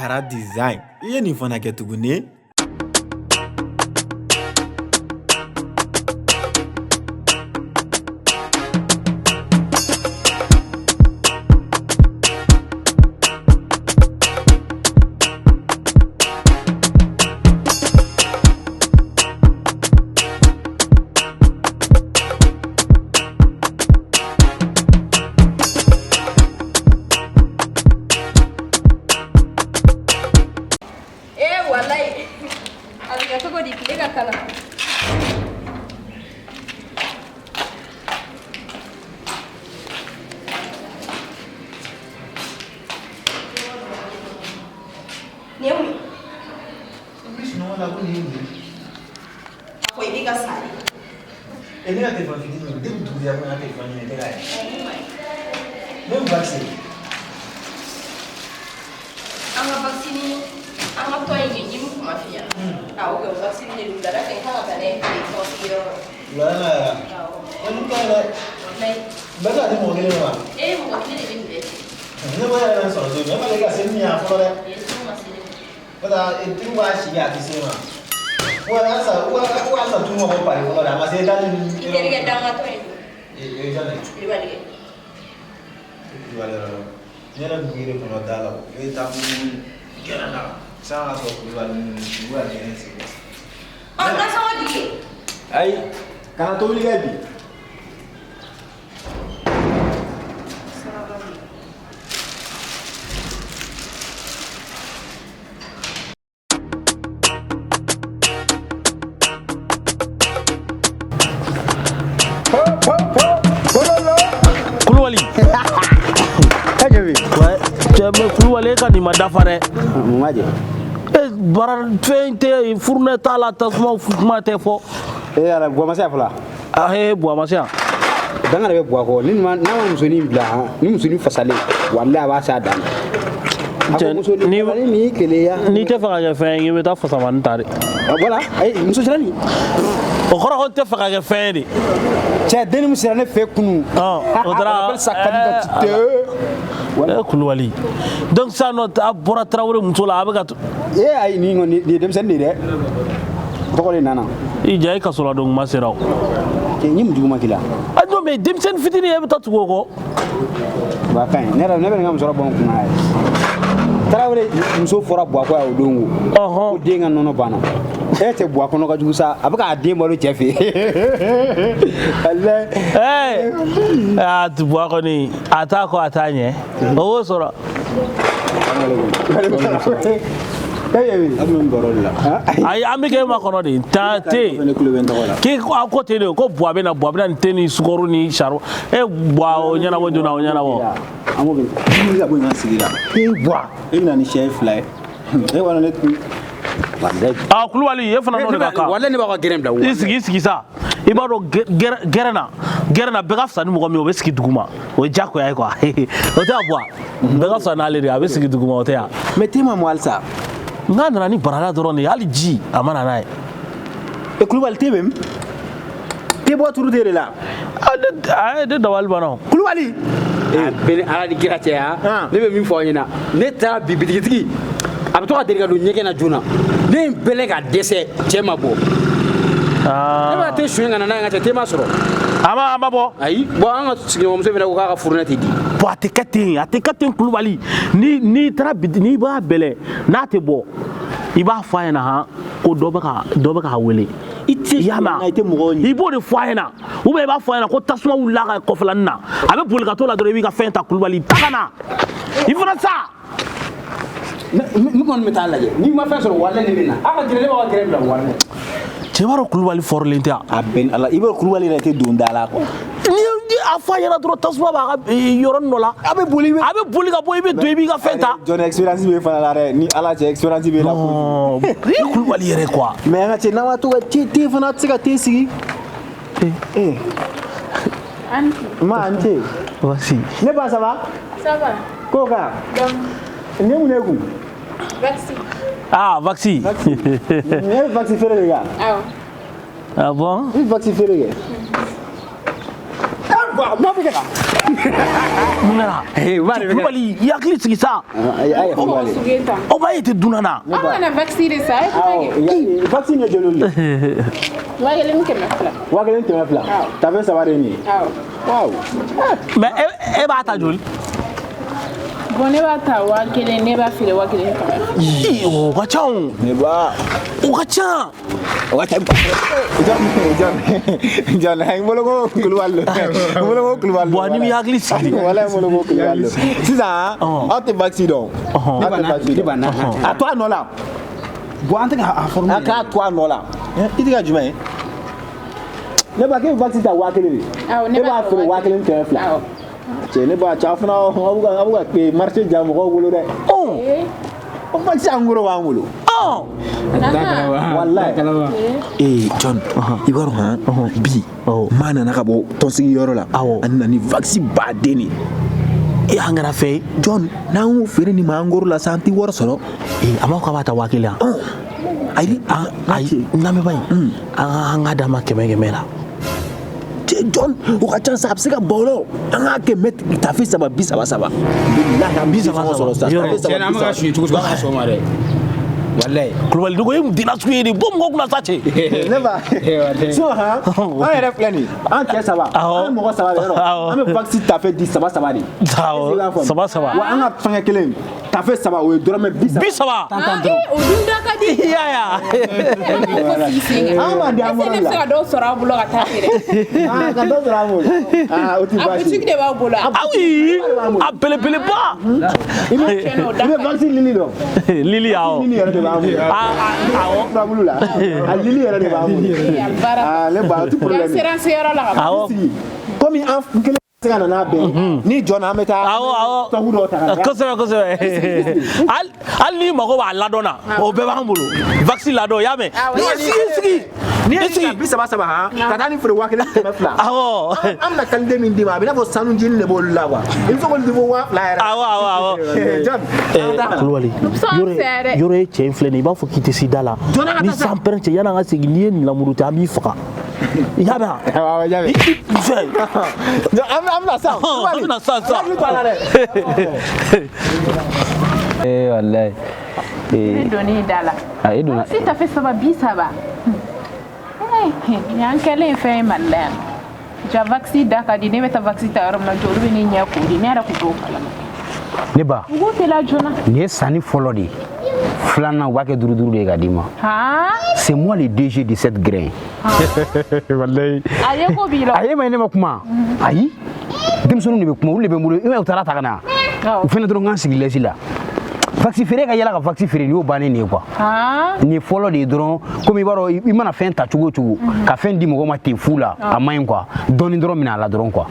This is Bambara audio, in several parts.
Kara Design. I ye nin fana kɛ tuguni. Eh walayi a bɛ kɛ cogo di tile ka kalan nin ye mun ye? I bɛ sunɔgɔ la ko nin ye mun ye? A fɔ i b'i ka sa de. E ne ka telefɔni fitinin don, depuis dugu jɛra ko n ka telefɔni ɲini ne tɛ k'a ye. Ne bɛ vaccin. An ka vaccin an ka tɔn in ye ɲimi kuma f'i ɲɛna. Awɔ kɛ o vaccin de don wulada fɛ n kan ka taa n'a ye tɔn sigiyɔrɔ la. Wulada la yɛrɛ. Awɔ. E mun ka ɲi dɛ. Walayi. Bɛɛ bɛ se ka di mɔgɔ kelen ma wa? E mɔgɔ kelen de bɛ nin bɛɛ kɛ. Ne ma yɛrɛ sɔrɔ cogo min, e ma deli ka se min yan fɔlɔ dɛ. I ye sun ma se ne ma. N'o tɛ tulu b'a si kɛ a tɛ se ma. Wa halisa wa halisa tulu ma bɔ pari fɔlɔ dɛ, a ma se États-Unis. I terikɛ dangatɔ in don. Ee jɔn de? Kulibali kɛ. Kulibali yɛrɛ dɔn. Ne yɛrɛ tun b'i de kɔnɔ da la o. I bɛ taa munumunu gɛrɛn na. San ka sɔrɔ Kulibali ninnu u bɛ ka gɛrɛn sigi. Ɔ nasɔngɔ di ye. Ayi, kana tobili kɛ bi. Kulubali. Cɛ bɛ Kulubali e ka nin ma dafa dɛ. Mun ma jɛ? E baara fɛn tɛ fourneau t'a la tasuma kuma tɛ fɔ. E ala Buwa ma se yan fɔlɔ. Ah ee Buwa ma se yan. Danga de bɛ Buwa kɔ ni ma n'a ma musonin bila han ni musonin fasalen walahi a b'a s'a dan na. A ko musonin fasalen ni keleya. N'i tɛ fɛ ka kɛ fɛn ye i bɛ taa fasamani ta de. Voilà ayi muso sira nin. O kɔrɔ ko n tɛ fɛ ka kɛ fɛn ye de. Cɛ denni min sera ne fɛ kunun. O taara. On appelle ça carte d'identité. Eh Kulubali. Donc sisan nɔ a bɔra Tarawele muso la a bɛ ka. E ayi nin kɔni nin ye denmisɛnnin de ye dɛ. Tɔgɔ de nana. I ja i kaso la don kuma sera o. Cɛ n ye mun juguman k'i la? Ah non mais denmisɛnnin fitinin e bɛ taa tugu o kɔ. Wa ka ɲi ne yɛrɛ ne bɛ nin ka musɔrɔ bɔ n kunna yɛrɛ. Tarawele muso fɔra Buwa kɔ yan o don ko. Ko den ka nɔnɔ banna. E tɛ Buwa kɔnɔ ka jugu sa a bɛ k'a den balo cɛ fɛ yen. Walayi. Ɛɛ aa Buwa kɔni a t'a kɔ a t'a ɲɛ o b'o sɔrɔ. Ayi an bɛ k'e makɔnɔ de taa te k'i a ko ten de ko Buwa bɛ na Buwa bɛ na ni te ni sukaro ni saro e Buwa o ɲɛnabɔ joona o ɲɛnabɔ. An b'o kɛ. Ka bɔ nin sigi la. E Buwa. E bɛna ni sɛ fila ye. E wala ne tun. Ah Kulubali e fana n'o de ka kan. Walayi ne b'aw ka gɛrɛn bila. I sigi sa. I b'a dɔn gɛrɛn na bɛɛ ka fisa ni mɔgɔ min ye o bɛ sigi duguma o ye diyagoya ye quoi o tɛ a Buwa bɛɛ ka fisa n'ale de ye a bɛ sigi duguma o tɛ yan. Mais te ma mɔ halisa. N'a nana ni barada dɔrɔn de ye hali ji a ma na n'a ye. E Kulubali te bɛ min? Te bɔ turu te de la. A ne dabali banna o. Kulubali. A bɛ ni Ala ni kira cɛ han. Ne bɛ min fɔ aw ɲɛna ne taara bi bitigitigi a bɛ to ka deli ka don ɲɛgɛn na joona ne ye n bɛlɛn ka dɛsɛ cɛ ma bɔ. Ne b'a te suɲɛ ka na n'a ye n ka cɛ te ma sɔrɔ. A ma bɔ. Ayi bon an ka sigiɲɔgɔnmuso fana ko k'a ka fourneau tɛ di. Bon a tɛ kɛ ten a tɛ kɛ ten Kulubali ni n'i taara n'i b'a bɛlɛn n'a tɛ bɔ i b'a fɔ a ɲɛna han ko dɔ bɛ k'a wele. I tɛ I y'a mɛn i tɛ mɔgɔw ɲini. I b'o de fɔ a ɲɛna ou bien i b'a fɔ a ɲɛna ko tasuma wulila a ka kɔfɛlanin na a bɛ boli ka t'o la dɔrɔn i b'i ka fɛn ta Kulubali ta ka na i fana sa. Ne kɔni bɛ taa lajɛ n'i ma fɛn sɔrɔ walayi ne bɛ na a ka gɛrɛ ne b'a ka gɛrɛ bila walayi. Cɛ b'a dɔn Kulubali fɔrilen tɛ yan. A bɛn ala i b'a Kulubali yɛrɛ tɛ don da la quoi. Ni a fɔ a ɲɛna dɔrɔn tasuma b'a ka yɔrɔnin dɔ la. A bɛ boli a bɛ boli ka bɔ i bɛ don i b'i ka fɛn ta. Jɔn expérience bɛ fana la dɛ ni Ala cɛ expérience bɛ la. Non i Kulubali yɛrɛ quoi. Mais an ka cɛ n'an ma to ka te fana tɛ se ka te sigi. Eh. Ma an ce. Voici. Ne ba ça va? Ça va. Ko ka. Ne mun ne kun? Vaccin. Ah vaccin. Ne bɛ vaccin feere de kɛ. Awɔ. Ah bon? I bɛ vaccin feere kɛ. Buwa bɛ kɛ kan. Mun kɛra? Kulubali, i hakili sigi sa. Aw b'a ye tɛ dunan na. Aw kana vaccin de san. Awɔ, vaccin ye joli de? 1500. 1200. Tafe saba de ye nin ye. Awɔ. Waaw. Mais e b'a ta joli? Bon, ne b'a ta 1000, ne b'a feere 1500. O ka ca o. Ne ba. O ka ca. O ka ca. Jɔn jɔn n bolo ko Kulubali don. N bolo ko Kulubali don. Bon, ni m'i hakili sigi. Walayi n bolo ko Kulubali don. Sisan aw tɛ vaccin dɔn. Aw tɛ vaccin dɔn. A to a nɔ la. Bon, an tɛ ka a former. A k'a to a nɔ la. I tɛ ka jumɛn ye? Ne ba k'e bɛ vaccin ta 1000 de. Awɔ, ne b'a feere 1500. Awɔ. Cɛ ne ba cɛ aw fana aw bɛ ka marché ja mɔgɔw bolo dɛ. O vaccin en gros b'an bolo. Walayi. Ee John, i b'a dɔn han, bi maa nana ka bɔ tɔnsigiyɔrɔ la, a nana ni vaccin baden de ye. E an kɛra fɛn ye. John, n'an y'o feere nin ma en gros la sa, an tɛ wari sɔrɔ. Ee a b'a fɔ k'a b'a ta 1000 yan. Ayi, ayi, n lamɛnba in, an ka d'a ma 100 100 la. John, o ka ca sa, a bɛ se ka ban o la o. An k'a kɛ mɛtiri tafe saba 30 saba. Bilahi an bɛ sɔngɔ sɔrɔ sa. Tafe saba Tiɲɛna an bɛ ka suɲɛ cogo cogo an ka sɔn o ma dɛ. Walayi. Kulubali dogo ye mun denna sugu ye de bɔ mɔgɔ kunna sa cɛ. Ne ba, sinon han, an yɛrɛ filɛ nin ye, an cɛ saba, an mɔgɔ saba de yɔrɔ, an bɛ vaccin tafe di 3 3 de. Awɔ, 3 3. Wa an ka fɛngɛ kelen, tafe saba o ye dɔrɔmɛ 30. 30. O dun da ka di. I y'a ye wa? An b'a di an Est-ce que ne bɛ se ka dɔw sɔrɔ aw bolo ka taa feere? Ka dɔ sɔrɔ an bolo. O tɛ A baasi ye. boutique de b'aw bolo. Ah oui, a belebeleba. I bɛ vaccin lili dɔn. Lili awɔ. Lili yɛrɛ de b'an bolo. Awɔ. Furabulu la. A lili yɛrɛ de b'an bolo. Ne ba, o tɛ problème ye. Yan sera an seyɔrɔ la ka ban. Awɔ. Komi an kelen tɛ se ka na n'a bɛɛ ye. Ni jɔn na an bɛ taa. Awɔ awɔ. Tɔgu dɔw ta ka na. Kosɛbɛ kosɛbɛ. Hali n'i mago b'a ladɔn na, o bɛɛ b'an bolo. Vaccin ladɔn, i y'a mɛn? N'i Sigi sigi. N'i ye nin ta 30 30 han, ka taa ni feere 1500. Awɔ. An bɛna qualité min d'i ma, a bɛ i n'a fɔ sanu jeni de b'olu la quoi. I bɛ se k'olu di fo 2000 yɛrɛ. Awɔ awɔ awɔ. John, an taa. Kulubali, yɔrɔ ye cɛ in filɛ nin ye, i b'a fɔ k'i tɛ s'i da la. Ni san pɛrɛn cɛ, yan'an ka segin, n'i ye nin lamuru tɛ, an b'i faga. I y'a mɛn wa? Awɔ, y'a mɛn. Fɛn. An bɛna sa. An bɛna sa sa. Hakili to a la dɛ. Ee walayi. Ne donn'i da la. A e donna. Vaccin tafe saba 30. Nin y'an kɛlen ye fɛn ye Mali la yan. Ja vaccin da ka di, ne bɛ taa vaccin ta yɔrɔ min na jɔ olu bɛ ne ɲɛ k'o di, ne yɛrɛ kun t'o kalama. Ne ba. U k'u teliya joona. Nin ye sanni fɔlɔ de ye. Filanan u b'a kɛ 5 5 de ye ka d'i ma. C'est moi le DG de cette grain. Walayi. A ye ko b'i la. A ye ma ye ne ma kuma. Ayi. Denmisɛnninw de bɛ kuma, olu de bɛ n bolo. I m'a ye u taara ta ka na. U fɛnɛ dɔrɔn k'an sigi lɛsi la. Vaccin feere ka yala ka vaccin feere nin y'o bannen de ye quoi. Nin ye fɔlɔ de ye dɔrɔn, komi i b'a dɔn i mana fɛn ta cogo o cogo, ka fɛn di mɔgɔ ma ten fu la, a man ɲi quoi. Dɔɔni dɔrɔn minɛ a la dɔrɔn quoi.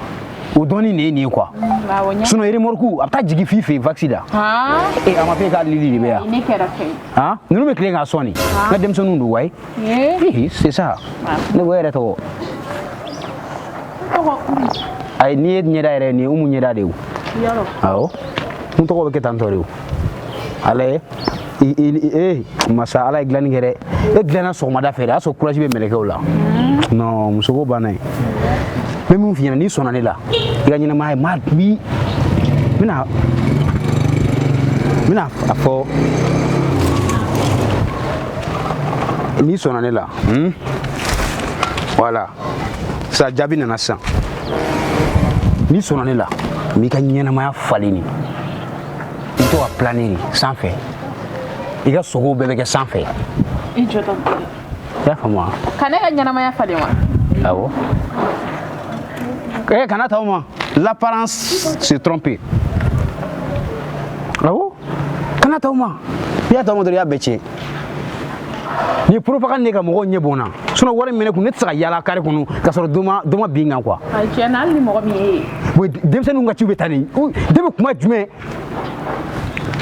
O dɔɔni de ye nin ye quoi. Sinon remorque a bɛ taa jigin f'i fɛ yen vaccin la. E a ma fɔ e k'a lili de bɛ yan. Ne kɛra fɛn ye. Han, ninnu bɛ tilen k'a sɔn de. N ka denmisɛnninw don wayi. C'est ça. Ne ko e yɛrɛ tɔgɔ. Ayi, n'i ye ɲɛda yɛrɛ nin ye Umu ɲɛda de ye o. Awɔ. N tɔgɔ bɛ kɛ tan tɔ de o. Ala ye ee masa Ala ye dilanni kɛ dɛ. E dilanna sɔgɔmada fɛ dɛ, a y'a sɔrɔ courage bɛ mɛlɛkɛw la. Non, musoko banna yen. N bɛ min f'i ɲɛna, n'i sɔnna ne la, i ka ɲɛnamaya ye maa bi n bɛna a fɔ n'i sɔnna ne la, voilà, sa jaabi nana sisan. N'i sɔnna ne la, n b'i ka ɲɛnamaya falen nin. I bɛ to ka planer de sanfɛ. I ka sogow bɛɛ bɛ kɛ sanfɛ. I jɔ dɔ. I y'a faamu wa? Ka ne ka ɲɛnamaya falen wa? Awɔ. Eh, kana ta o ma. L'apparence se trompe. Awɔ. Kana ta o ma. N'i y'a ta o ma dɔrɔn i y'a bɛɛ tiɲɛ. Nin ye propagande de ka mɔgɔw ɲɛ bɔn n na. Sinon wari min bɛ ne kun, ne tɛ se ka yaala kare kɔnɔ ka sɔrɔ dɔ ma bin n kan quoi. Ayi tiɲɛ na, hali ni mɔgɔ min ye. Bon, denmisɛnninw ka ciw bɛ taa nin. Den bɛ kuma jumɛn?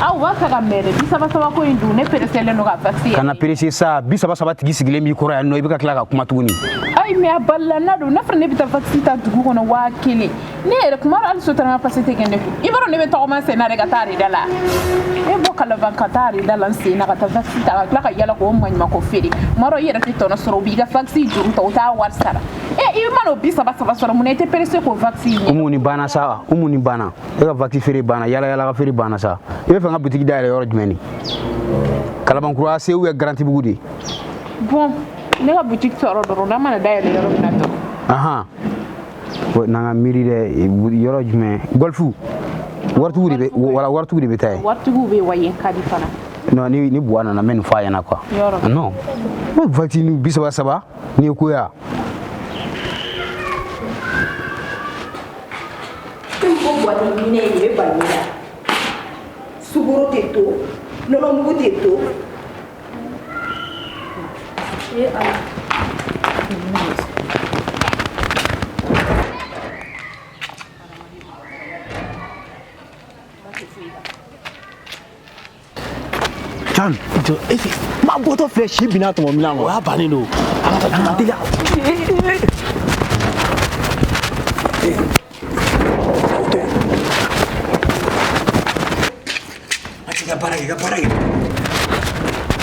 Aw b'a fɛ ka mɛn dɛ, 30 30 ko in dun, ne pereselen don ka vaccin. Kana perese sa, 30 30 tigi sigilen b'i kɔrɔ yan nɔ, i bɛ ka tila ka kuma tuguni. Ayi mais a balila na don, n'a fɔra ne bɛ taa vaccin ta dugu kɔnɔ 1000. Ne yɛrɛ kuma dɔ hali sotarama pase tɛ kɛ ne kun. I b'a dɔn ne bɛ tɔgɔma sen na de ka taa arida la. E bɔ Kalaban ka taa arida la n sen na ka taa vaccin ta ka tila ka yala k'o maɲumako feere. Kuma dɔ i yɛrɛ tɛ tɔnɔ sɔrɔ, u b'i ka vaccin juru ta, u t'a wari sara. E I mana o 30 saba sɔrɔ mun na i tɛ pressé k'o vaccin ɲɛ? Umu ni banna sa, Umu ni banna. E ka vaccin feere banna, yala yala ka feere banna sa. I bɛ fɛ n ka butigi dayɛlɛ yɔrɔ jumɛn de? Kalabankura se ou bien Garantibugu de? Bon, ne ka butigi sɔrɔ dɔrɔn n'a mana dayɛlɛ yɔrɔ min na dɔrɔn. Ahan. N'an ka miiri dɛ, yɔrɔ jumɛn? Golfu. Waritigiw de bɛ, wala waritigiw de bɛ taa yen. Waritigiw bɛ yen wa yen ka di fana. Non, ni Buwa nana n bɛ nin fɔ a ɲɛna quoi. Yɔrɔ. Non. N ko vaccin 30 saba nin ye ko ye wa? Ko boîte minɛ de bɛ bali la. Sukaro tɛ to, nɔnɔmugu tɛ to. E Ala. John, ma bɔtɔ filɛ si binna tɔmɔ minɛn kɔnɔ. O y'a bannen don. An ka taa joona. A t'i ka baara kɛ, i ka baara kɛ.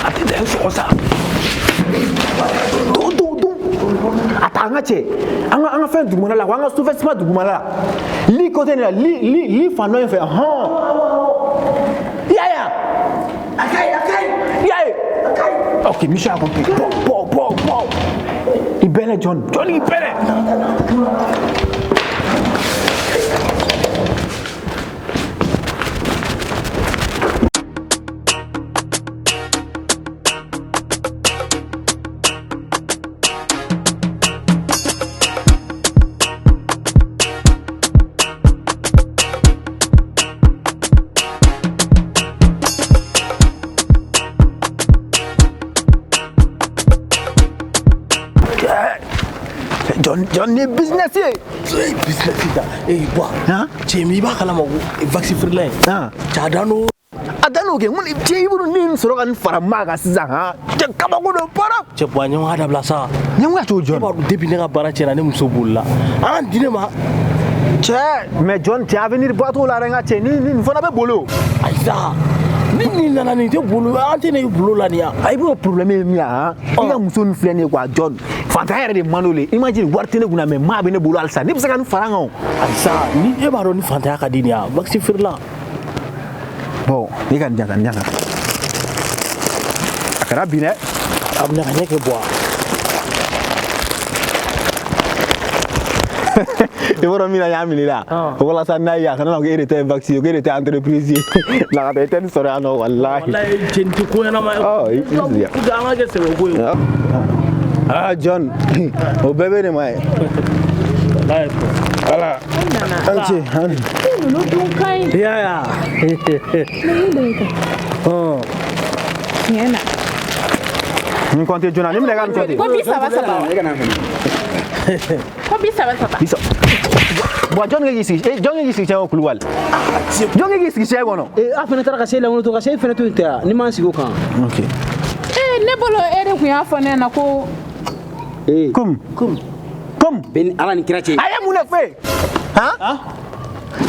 A tɛ dan sɔgɔ sa. Don don don. A ta an ka cɛ, an ka fɛn dugumana la, an ka sous-vêtement dugumana la. Li côté nin la, li fan dɔ in fɛ, hɔn. I y'a ye wa? A ka ɲi, a ka ɲi. I y'a ye? A ka ɲi. Ok, mission accomplie. Bɔ bɔ bɔ bɔ. I bɛlɛ John, John i bɛlɛ. John ni business ye. Business da. Eh Buwa. Cɛ min i b'a kalama ko vaccin feerela in. Cɛ a dan don. A dan n'o kɛ mun cɛ i bolo ne ye nin sɔrɔ ka nin fara maa kan sisan han. Cɛ kabako don para. Cɛ Buwa ɲɔgɔn ka dabila sa. Ɲɛngoya t'o John. E b'a dɔn depuis ne ka baara tiɲɛna ne muso bolila. An ka di ne ma. Cɛ mais John cɛ avenir ba t'o la dɛ n ka cɛ ni nin fana bɛ boli o. Ayi sa. Ni nin nana nin tɛ bolo an tɛ ne bolo la nin ya. A i b'o problème ye min ye han. I ka muso nin filɛ nin ye quoi John. Fantanya yɛrɛ de man d'o le. Imagine wari tɛ ne kunna mais maa bɛ ne bolo halisa ne bɛ se ka nin fara n kan o. Ayi sa ni e b'a dɔn ni fantanya ka di nin ya vaccin feerela. Bon ne ka nin jan ka nin jan. A kana bin dɛ. A bɛna ka ɲɛ kɛ Buwa. I b'a dɔn min na n y'a minɛ i la. Walasa n'a ye a kana na ko e de ta ye vaccin ye ko e de ta ye entreprise ye. Na ka taa i tɛ nin sɔrɔ yan nɔ walahi. Walahi cɛ nin tɛ ko ɲɛnama ye. Ɔ i sigi yan. An ka kɛ sɛbɛ ko ye. Ah John, o bɛɛ bɛ ne ma ye. Walahi. Voilà. An ce an. Ninnu dun ka ɲi. I y'a ye wa? Tiɲɛ na. Nin compte joona ni minɛ ka nin compte. Ko 30 saba. Ko 30 saba. Bi saba. Bon jɔn k'i sigi jɔn k'i sigi cɛ o Kulubali. Jɔn k'i sigi cɛ kɔnɔ. A fana taara ka se lankolon to ka se e fana to yen tɛ wa? Ni m'an sigi o kan. Ok. Ne bolo e de tun y'a fɔ ne ɲɛna ko. Comme. Comme. Bɛn ni Ala ni kira cɛ. A ye mun de fɔ e ye? Han?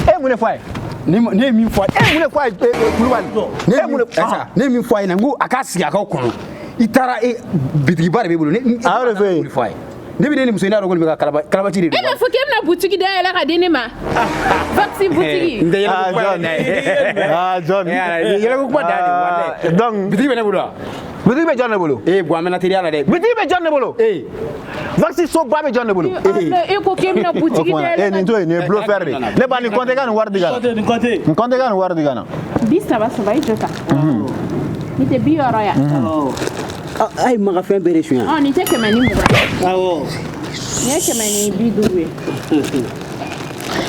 E ye mun de fɔ a ye? Ne ye min fɔ a ye. E ye mun de fɔ a ye Kulubali? Ne ye min fɔ a ye n ko a k'a sigi a k'aw kɔnɔ. I taara e bitigiba de b'e bolo. A y'o de fɔ e ye. Ne bɛ ne ni muso in n'a dɔn ko nin bɛ ka kalabaci de don. E b'a fɔ k'e bɛna butigi dayɛlɛ ka di ne ma. Vaccin butigi. N tɛ yɛlɛko kuma yɛrɛ dɛ. Ah John. Yɛlɛko kuma dan de walayi. Donc bitigi bɛ ne bolo wa? Bitigi bɛ jɔn de bolo? Ee Buwa an bɛna teriya la dɛ. Bitigi bɛ jɔn de bolo? Ee. Vaccin soba bɛ jɔn de bolo? E ko k'e bɛna butigi dayɛlɛ. Ee nin to yen nin ye bluffeur de ye. Ne ba nin compte ka nin wari di ka na. Nin compte. Nin compte ka nin wari di ka na. 30 saba i jɔ ta. Nin tɛ 60 ya. A ye maga fɛn bɛɛ de suɲɛ. Ɔ nin tɛ 120. Awɔ. Nin ye 150 ye.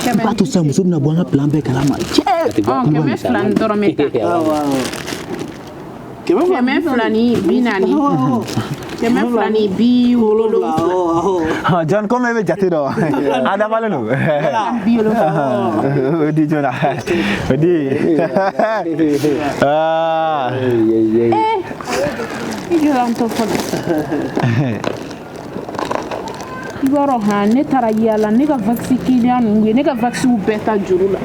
I b'a to sisan muso bɛna bɔ an ka plan bɛɛ kalama. Cɛ. Ɔ 200 ni dɔrɔmɛ tan. Awɔ. 240. 270. John komi e bɛ jate dɔn a dafalen don. 70. O di joona o di. Aa. I jɔra n tɔ fɔlɔ. I b'a dɔn han, ne taara yaala, ne ka vaccin client ninnu ye, ne ka vaccinw bɛɛ ta juru la.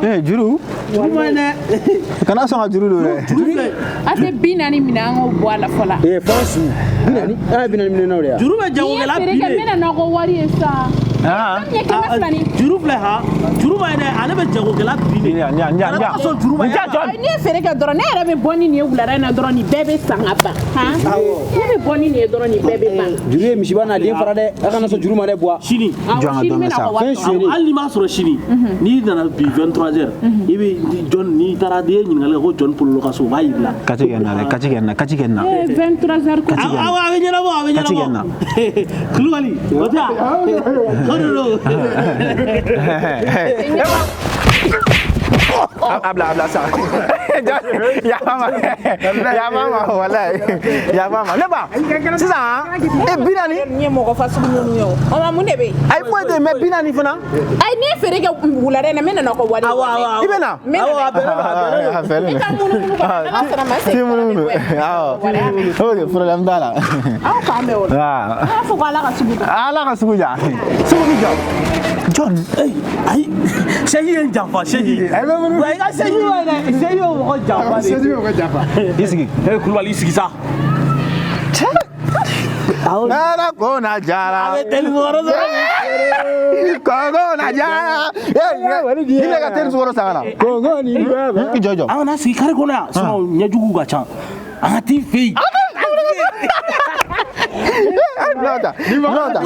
Eh, juru? Juru ma ɲi dɛ. Kana sɔn ka juru don dɛ. Juru filɛ. A tɛ 40 minɛ, an k'o bɔ a la fɔlɔ. Ee, fɛn su 40, an ye 40 minɛ n'aw de ya. Juru bɛ N'i ye jagokɛla feere bi kɛ, n de. bɛna n'aw ka wari ye sa. Ah. Fɛn min ye 200 ni. Juru filɛ han, juru ma ɲi dɛ, ale bɛ jagokɛla bi de. Ɲa, ɲa, ɲa, Kana ɲa. sɔn juru ma. Nja, jɔn. Ayi, n'i ye feere kɛ dɔrɔn, ne yɛrɛ bɛ bɔ ni nin ye wulada in na dɔrɔn, nin bɛɛ bɛ san ka ban. Han, ne bɛ bɔ ni nin ye dɔrɔn, nin bɛɛ bɛ ban. Juru ye misiba n'a den fara dɛ, a kana sɔn juru ma dɛ Buwa. Sini. Awɔ, Jɔn ka sini dɔn n bɛna sa. aw ka wari Fɛn sɔrɔ. suyɛlen. Hali n'i m'a sɔrɔ sini, n'i nana bi 23 heures, i bɛ jɔn, n'i taara n'i ye ɲininkali kɛ ko jɔn pololo ka so, u b'a yir'i la. Kaci kɛ na dɛ, kaci kɛ na, kaci kɛ na. Eh, 23 heures ko. Awɔ, a bɛ ɲɛnabɔ, a bɛ Kaci kɛ na. ɲɛnabɔ. Kulubali, o tɛ wa? O de don. A bila, a bila sa. Yafa ma, yafa ma, walayi. Yafa ma. Ne ba, sisan, e 40. Nin ye mɔgɔ fasugu minnu ye o. O ma mun de bɛ yen? Ayi, foyi tɛ yen, mais 40 fana. Ayi, n'i ye feere kɛ wulada in na, n bɛ na n'aw ka wari ye. Awɔ, awɔ, awɔ. I bɛ na? N bɛ na. Awɔ, a bɛnnen don, a bɛnnen don. A bɛnnen I don. ka munumunu ka ala sɔnna ma, n Ti segin munumunu. Awɔ. Ok, problème t'a la. Aw k'an bɛn o la. Ah. An b'a fɔ ko ala ka sugu jɔ. Ala ka sugu ja. Sugu bi jɔ. Jɔn. Ayi, sɛji ye n janfa, sɛji. Wa i ka sɛji ma ɲi dɛ, sɛji bɛ mɔgɔ janfa de. Sɛji bɛ mɔgɔ janfa. I sigi. Eh, Kulubali, i sigi sa. Nana ko na jara. A bɛ teli sukaro sɔrɔ. Kɔngɔ na jara. Eh, ni bɛ ka teli sukaro san ka na. Kɔngɔ ni baba. I jɔ jɔ. An kana sigi kare kɔnɔ yan, sinon ɲɛjuguw ka ca. An ka t'i fɛ yen. Minɛnw ta. Minɛnw ta.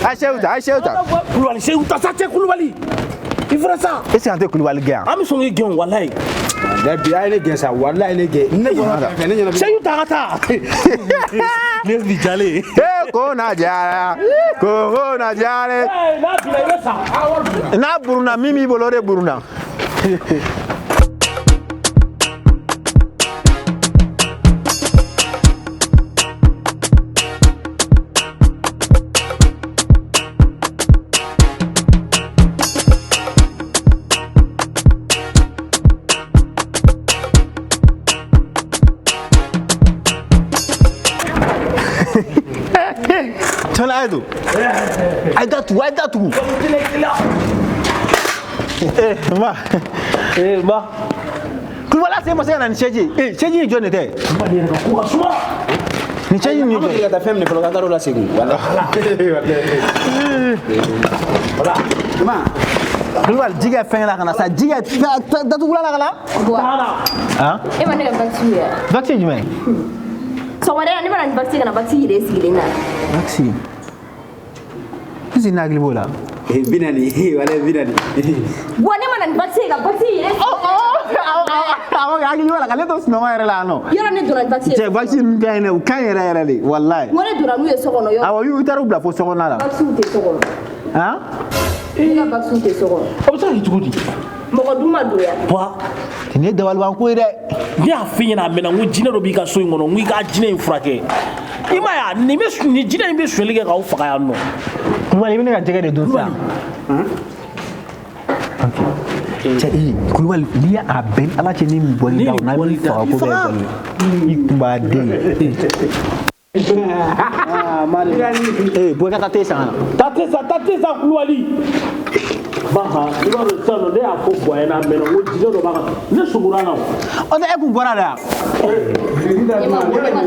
A sew ta, a sew ta. Kulubali, sew ta sa cɛ Kulubali. I fana sa. Est-ce que an tɛ Kulubali gɛn yan? An bɛ sɔn k'i gɛn walayi. Dɛ bi a ye ne gɛn sa, walayi ne gɛn. Ne bɔra fɛn fɛn, ne ɲɛna. Seyidu ta ka taa. Ne bi jalen. Eh, ko na jara. Ko na jara. N'a bila i bɛ sa. N'a buruna, min b'i bolo o de buruna. Tɔn a ye don. A ye da tugu, a ye da tugu. Eh, ma. Eh, ma. Kulubali a sen ma se ka na ni sɛji ye. Eh, sɛji ye jɔn de tɛ? Kulubali yɛrɛ ka ko ka suma. Ni sɛji nin ye An ma jɔn deli ye? ka taa fɛn minɛ fɔlɔ, k'an taar'o lasegin. Walayi. Wala. Ma. Kulubali ji kɛ fɛn la ka na sa, ji kɛ datugula la ka na. Buwa, Han? e ma ne ka vaccin ye wa? Vaccin jumɛn? Sɔgɔmada in na ne ma na ni vaccin ka na vaccin yɛrɛ sigilen na. Vaccin. Est-ce que ne hakili b'o la? Eh, 40, walayi 40. Buwa, ne ma na ni vaccin ye ka vaccin yɛrɛ Awɔ, hakili b'a la ka ne to sunɔgɔ yɛrɛ la yan nɔ. Yɔrɔ ne donna ni vaccin ye. Cɛ, vaccin ninnu ka ɲi dɛ, u ka ɲi yɛrɛ yɛrɛ de, walayi. N ko ne donna n'u ye so kɔnɔ yɔrɔ. Awɔ, i taara u bila fo sokɔnɔna la. Vaccinw tɛ so kɔnɔ. Han? Ne ka vaccinw tɛ so kɔnɔ. O bɛ se ka kɛ cogo di? Mɔgɔ dun ma don yan. Wa Nin ye dabalibanko ye dɛ. ne y'a f'i ɲɛna a mɛnna, n ko jinɛ dɔ b'i ka so in kɔnɔ, n ko i ka jinɛ in furakɛ. I m'a ye a, nin bɛ nin jinɛ in bɛ sonyali kɛ k'aw faga yan nɔ. Kulubali, i bɛ ne ka jɛgɛ de dun sisan. Cɛ, ee, Kulubali, n'i y'a bɛn ni Ala cɛ ni nin bɔli da o n'a b'i faga ko bɛɛ ye balo ye. I kun b'a den. Ee, bɔ i ka taa te san ka na. Taa te san, taa te san Kulubali. Ba han, i b'a dɔn sisan nɔ, ne y'a fɔ Buwa ɲɛna a mɛnna, n ko jinɛ dɔ b'a ka ne sogora a la o. O tɛ e kun bɔra de yan. Ne ma ne ma taa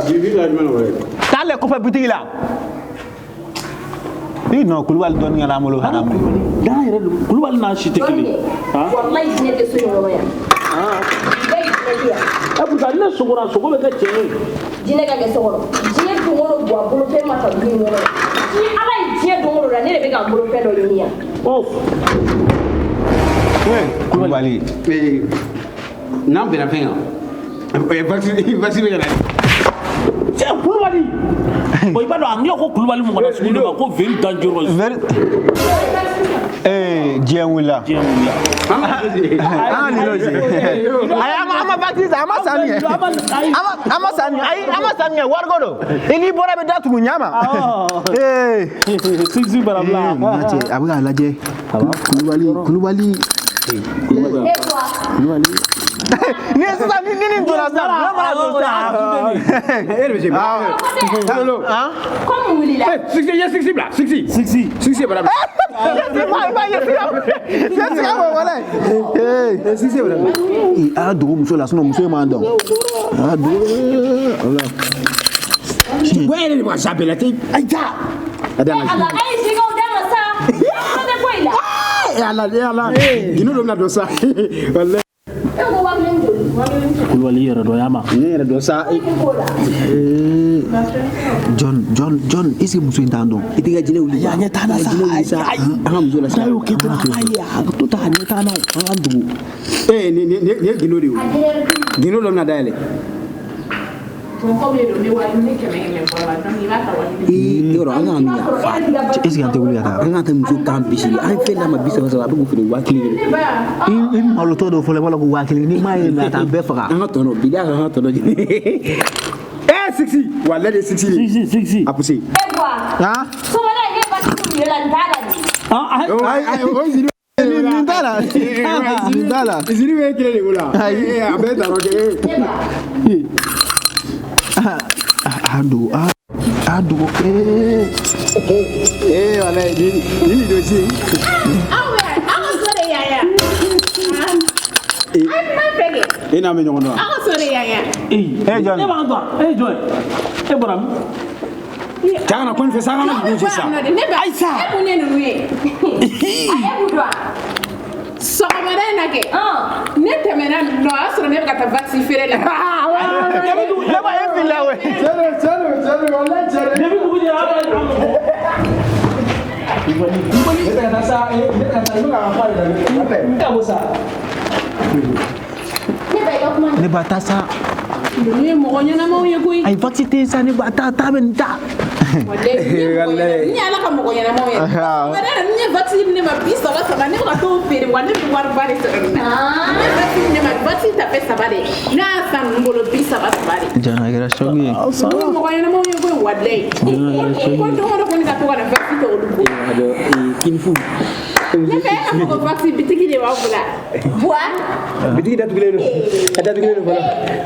diɲɛ yɔrɔ. Taa lɛ kɔfɛ butigi la. Ii non, Kulubali dɔɔni kɛra an bolo haramu. N'a yɛrɛ don, Kulubali n'a si tɛ Dɔɔni kelen. dɛ. Han? Walayi jinɛ tɛ so in kɔnɔ yan. Walayi jinɛ tɛ yan. E pourtant ne sogora, sogo bɛ kɛ cɛ ye. Jinɛ ka kɛ so kɔnɔ. Diɲɛ don o don Buwa bolofɛn ma ta du in kɔnɔ yan. Diɲɛ Ala ye diɲɛ don o don la, ne de bɛ ka n bolofɛn dɔ ɲini yan. Ɔ Ee, Kulubali. Eh, n'an bɛnna fɛn kan. Eh, vaccin vaccin bɛ ka na. cɛ Kulubali. Bon, i b'a dɔn anglais ko Kulubali mɔgɔ na sugu dɔ ma ko very dangerous. Very. Ee, diɲɛ wulila. Diɲɛ wulila. An ka An ka nin lɔsi. Ayi, an ma vaccin san, an ma san nin kɛ. An ma san nin, ayi, an ma san nin kɛ, wariko don. I n'i bɔra i bɛ da tugu ɲa ma. Ee. Sigi barabila. Ee, cɛ, a bɛ k'a lajɛ. Kulubali, Kulubali. E Buwa. Kulubali. Ni sisan ni nin donna sisan, ne mana don sisan. E de bɛ se. Allo. Ko mun wulila? Sixi, ye sixi bila, sixi. Sixi. Sixi bara bila. Sixi bara bila. A dogo muso la, sinon muso in m'an dɔn. A dogo wala. Wa yɛrɛ de b'a sa bɛɛ la ten. Ayi ja. A da Ala, a ye jɛgɛw d'a ma sa. Ko bɛ bɔ i la. E ala, e ala. Gindo dɔ bɛna don sa. Walayi. E ko 1000 joli? Kulubali yɛrɛ dɔ y'a ma. Ne yɛrɛ dɔn sa. John, John, John, est-ce que muso in t'an dɔn? I t'i ka jinɛ wuli. A ɲɛ t'an na sa. Jinɛ wuli sa. An ka muso la sa. N'a y'o kɛ dɔrɔn, a b'a ye a to ta a ɲɛ t'an na o. An k'an dogo. Ee nin nin nin ye gindo de ye o. Gindo dɔ bɛna dayɛlɛ. Mɔgɔ bɛ don ne wari ne 100 100 bɔ la, donc i b'a ta wari. Ee yɔrɔ an kana min fa. Est-ce que an tɛ wuli ka taa? An ka taa muso kan bisiri. An ye fɛn d'a ma 30 30, a bɛ k'o feere 1000 de. I malotɔ dɔ fɔlɔ i b'a la ko 1000, n'i m'a ye a t'an bɛɛ faga. An ka tɔnɔ bi an ka tɔnɔ ɲini. Ee sixi, walayi de sixi de. Sixi, sixi. A poussé. E Buwa. Han? Sɔgɔmada in ne ba ti kun la nin t'a la nin. Ayi, o ziri. Nin t'a la. Nin t'a la. Ziri bɛ kelen de bolo. Ayi. A bɛɛ ta yɔrɔ kelen. Ne ba. A dogo, a dogo. Ee. Ee walayi nin nin dossier. Aw bɛ aw ka so de yan yan. An ma fɛ kɛ. E n'a bɛ ɲɔgɔn dɔn wa? Aw ka so de yan yan. Ee. Jɔn. E b'an dɔn. E jɔn. E bɔra min? Cɛ kana ko nin fɛ sa, an kana jigin sisan. Ne ba. Ayisa. E mun ye ninnu ye? A e b'u dɔn wa? Sɔgɔmada in na kɛ. Ne tɛmɛna nɔ, o y'a sɔrɔ ne bɛ ka taa vaccin feere la. Ne ba e filila koyi. Cɛ don, cɛ don, cɛ don, walayi cɛ don. Depuis dugu jɛra, an b'a bɔ. Ne tɛ ka taa sa, ne tɛ ka taa, i bɛ ka fɔ a de la. N ka bɔ sa. Ne ba i ka kuma. Ne ba taa sa. Ninnu ye mɔgɔ ɲɛnamaw ye koyi. Ayi vaccin tɛ yen sa, ne ba taa taa bɛ nin ta. Walayi ni ala ka mɔgɔ ɲɛnamaw ye. Sɔgɔmada in na ni ye vaccin di ne ma 30 30, ne bɛ ka t'o feere wa ne bɛ wariba de sɔrɔ nin na. Ne ye vaccin di ne ma, vaccin ta fɛ 3 de. Ne y'a san ninnu bolo 30 30 de. Jana a kɛra choc ye. Ninnu ye mɔgɔ ɲɛnamaw ye koyi walayi. Ko don o don ko ne ka to ka na vaccin ta olu bolo. Kinifu. Ne fɛ e ka fɔ ko vaccin bitigi de b'aw bolo. Buwa. Bitigi datugulen don. A datugulen don fɔlɔ.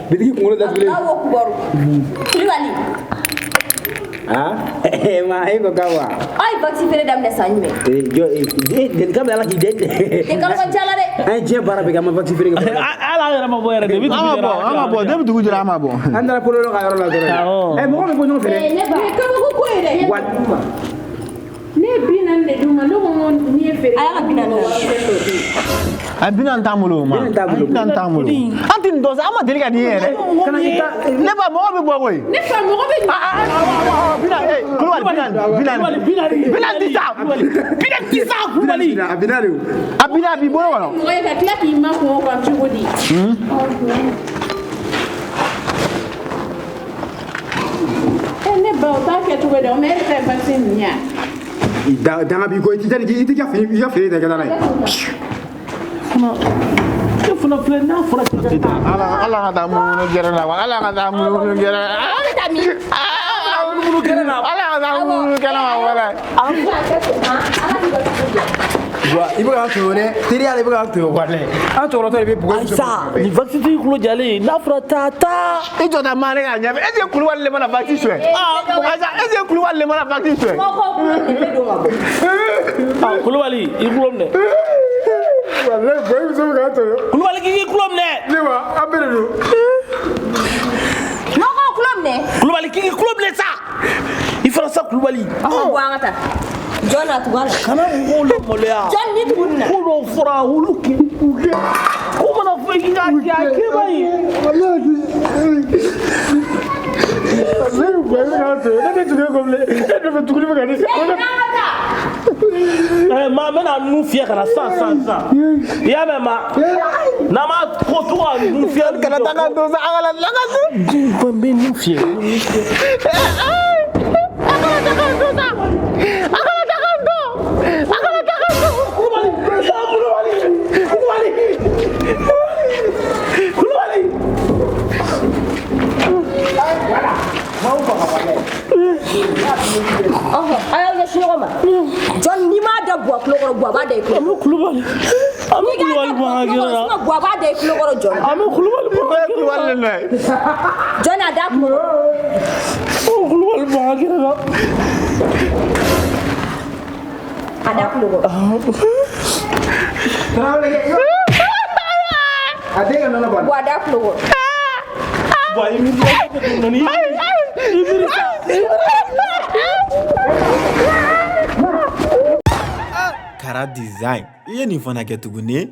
Bitigi kunkolo datugulen don. Aw kubaru. Kulubali. Ah, ma e ko ka wa. Aw ye vaccin feere daminɛ san jumɛn? Ee jɔ ee deli kabila ala k'i den. Nin kalo ka ca la dɛ. An ye diɲɛ baara bɛɛ kɛ, an ma vaccin feere kɛ. Hali an yɛrɛ ma bɔ yɛrɛ depuis An dugu ma jɛra. bɔ, an ma bɔ, depuis dugu jɛra an ma bɔ. An taara polo ka yɔrɔ la dɔrɔn. Awɔ. Ɛ mɔgɔ bɛ bɔ ɲɔgɔn fɛ dɛ. Ne ba. Nin ye kabako ko ye dɛ. Wa Ne ye 40 de d'u ma, ne ko n ko n'i ye feere. A y'a ka 40 wari fɛn dɔ di. A 40 t'an bolo o ma. 40 t'an bolo. 40 t'an bolo. An tɛ nin dɔn sa, an ma deli ka nin ye yɛrɛ. Kana i ta. Ne ba mɔgɔ bɛ bɔ koyi. Ne fa mɔgɔ bɛ. 40, ee Kulubali 40, 40. 40 di sa. 40 di sa Kulubali. A bina de o. A 40 a b'i bolo kɔnɔ. Mɔgɔ ye ka tila k'i makun o kan cogo di? Ne ba o t'a kɛ cogo di? O ma e yɛrɛ ta ye vaccin nin ye wa? Danga b'i kɔ, i t'i ka fini, i ka feere ta i ka taa n'a ye. E fana filɛ n'a fɔra k'i ka taa. Ala ala ka taa munumunu gɛrɛ la wa, ala ka taa munumunu gɛrɛ la. Aw bɛ taa min? Munumunu gɛrɛ la. Ala ka taa munumunu gɛrɛ la wala. Ala k'i ka cogo diya. Wa i bɛ k'an tɔɲɔ dɛ, teriya la i bɛ k'an tɔɲɔ walayi. An tɔɔrɔtɔ de bɛ bugɔ. Ayisa, nin vaccin tigi kulo jalen n'a fɔra taa taa. I jɔ ta maa ne k'a ɲɛfɛ. Est-ce que Kulubali le mana vaccin suɲɛ? Ayisa, est-ce que Kulubali le mana vaccin suɲɛ? Mɔgɔw kulo de bɛ don ka bɔ. Ah Kulubali i kulo minɛ. Walayi bɔ i muso bɛ k'an tɔɲɔ. Kulubali k'i k'i kulo minɛ. Ne wa an bɛɛ de don. Mɔgɔw kulo minɛ. Kulubali k'i k'i kulo minɛ sa. I fana sa Kulubali. Ɔhɔn bɔ an ka taa. Jɔn na tugu a la. Kana mɔgɔw lamaloya. Jɔn ni tugu nin na. Ko dɔw fɔra olu k'i k'u kɛ. Ko mana fɔ i k'a kɛ a kɛ ba ye. Walayi bɔ i bɛ k'an tɔɲɔ, ne tɛ tugu e kɔ bilen, e nɔfɛ tuguni bɛ ka ne. Ee an ka taa. Maa n bɛna nun fiyɛ ka na sisan sisan sisan. I y'a mɛn ma? N'an ma ko to ka nun fiyɛ. Kana taa ka don sa, an kana taa ka don. N bɛ nun fiyɛ. A kana taa ka don sa. A kana taa ka don. A kana taa ka don. Kulubali, Kulubali, Kulubali, Kulubali. Ɔhɔn a y'aw ɲɛsin ɲɔgɔn ma. Jɔn n'i m'a da Buwa kulo kɔrɔ, Buwa b'a da i kulo. Kulubali. An bɛ Kulubali bɔ an ka gɛrɛ la. Sinon Buwa b'a da i tulo kɔrɔ jɔn. An bɛ Kulubali bɔ an ka gɛrɛ la. Kulubali de nɔ ye. Jɔn a da tulo kɔrɔ. An bɛ Kulubali bɔ an ka gɛrɛ la. A da tulo kɔrɔ. A den ka nɔnɔ bɔ. Buwa a da tulo kɔrɔ. Buwa i miiri i miiri sa. Kara Design i ye nin fana kɛ tuguni.